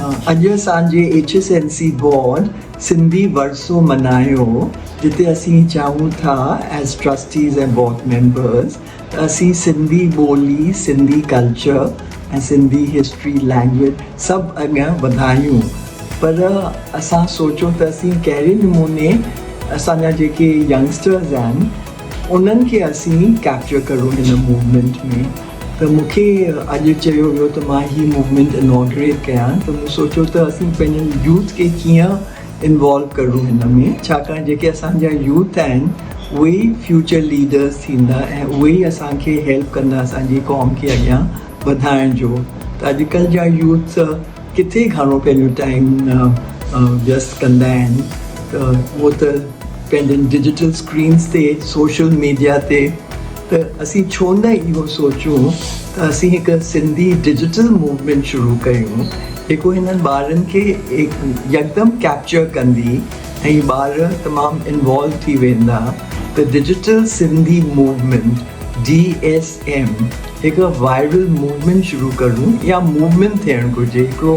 اڄ اسان جي H S N C board Sindhi ورثو ملهايو جتي اسين چاهيون ٿا ايز ٽرسٽيز ۽ بورڊ ميمبرز ته اسين سنڌي ٻولي، Sindhi culture ۽ Sindhi history language سڀ اڳيان وڌايون پر اسان سوچيو ته اسين ڪهڙي نموني اسان جا جيڪي ينگسٽرز آهن انهن کي اسين ڪيپچر ڪرون هن موومينٽ ۾ ته مون کي اڄ چيو ويو ته مان هي موومينٽ انوگريٽ ڪيان ته مون سوچيو ته اسين پنهنجن يوٿ کي ڪيئن انوالو ڪرون هن ۾ ڇاڪاڻ جيڪي اسان جا يوٿ آهن اهي ئي فيوچر ليڊرز ٿيندا ۽ اهي ئي اسان کي هيلپ ڪندا اسان جي قوم کي اڳيان وڌائڻ جو ته اڄڪلهه جا يوٿ ڪٿي گهڻو پنهنجو ٽائيم ويسٽ ڪندا آهن ته اهو ته پنهنجن ڊجيٽل اسڪرينس تي سوشل ميڊيا تي ته اسين ڇو نه اهو سوچون ته اسين هڪ سنڌي ڊجيٽل موومينٽ شروع ڪيون جيڪو هنن ٻارن کي يڪدم ڪيپچر ڪندي ۽ ٻار تمام انوالو ٿي ويندا ته digital Sindhi movement D S M هڪ وائرل موومينٽ شروع ڪرون يا موومينٽ ٿيڻ گهرجي هڪڙو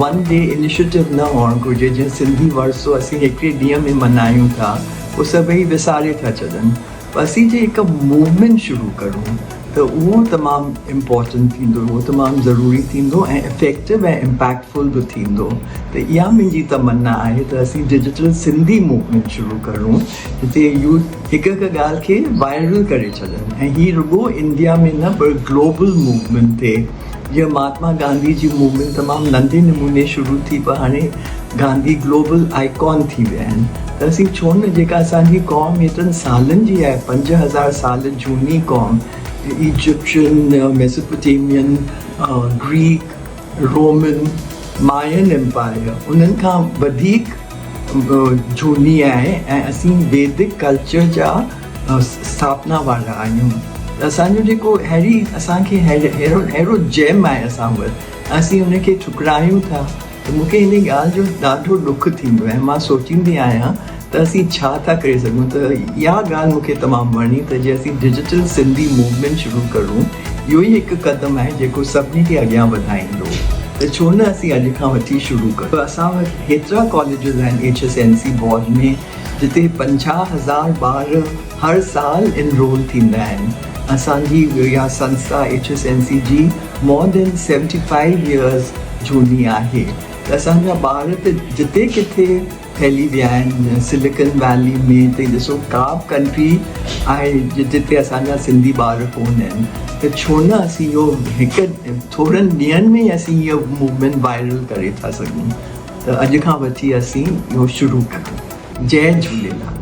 ون ڊي انيشيٽو نه هئڻ گهرجي جيئن سنڌي ورثو اسين هڪڙي ڏينهن ۾ ملهايون ٿا پوء سڀئي وساري ٿا ڇڏن پر اسين جي هڪ موومينٽ شروع ڪرون ته اهو تمام امپورٽنٽ ٿيندو اهو تمام ضروري ٿيندو ۽ افيڪٽو ۽ امپيڪٽفل به ٿيندو ته اها منهنجي تمنا آهي ته اسين ڊجيٽل سنڌي موومينٽ شروع ڪرون جتي يوٿ هڪ هڪ ڳالهه کي وائرل ڪري ڇڏن ۽ هي رڳو انڊيا ۾ نه پر گلوبل موومينٽ ٿئي جيئن مهاتما گانڌي جي موومينٽ تمام ننڍي نموني شروع ٿي پر هاڻي گانڌي گلوبل آئيڪون ٿي ويا آهن ته اسين ڇو نه جيڪا اسان جي قوم هيترن سالن جي آهي 5000 سال جهوني قوم Egyptian, Mesopotamian, Greek, Roman, Mayan empire انهن کان وڌيڪ جهوني آهي ۽ اسين ويدڪ ڪلچر جا اسٿاپنا وارا آهيون ته اسان جو جيڪو اهڙي اسان کي اهڙو اهڙو جيم آهي اسان وٽ اسين ان کي ٺڪرايون ٿا ته مون کي ان ڳالهه جو ڏاڍو ڏک ٿيندو آهي مان سوچيندي آهيان ته اسين ڇا ٿا ڪري سگهون ته اها ڳالهه مون کي تمام وڻي ته جي اسين ڊجيٽل سنڌي موومينٽ شروع ڪرون اهو ئي هڪ قدم آهي جيڪو سڀني کي اڳيان وڌائيندو ته ڇو نه اسين اڄ کان وٺي شروع ڪريون. اسان وٽ هيترا ڪاليجز آهن H S N C board ۾ جتي 50,000 ٻار هر سال انرول ٿيندا آهن. اسان جي اها سنسٿا ايڇ ايس اين سي جي مور دين 75 يئرز جهوني آهي ته اسان جا ٻار ته جتي ڪٿي ڦهلي ويا آهن سليڪن ويلي ۾ ته ڏسو ڪا به ڪنٽري آهي جتي اسان جا سنڌي ٻار ڪونه آهن ته ڇو نه اسين اهو هڪ ٿورن ڏينهن ۾ ئي اسين اهو موومينٽ وائرل ڪري ٿا سگهون ته اڄ کان وٺي اسين اهو شروع ڪريون جئي جهوليلال.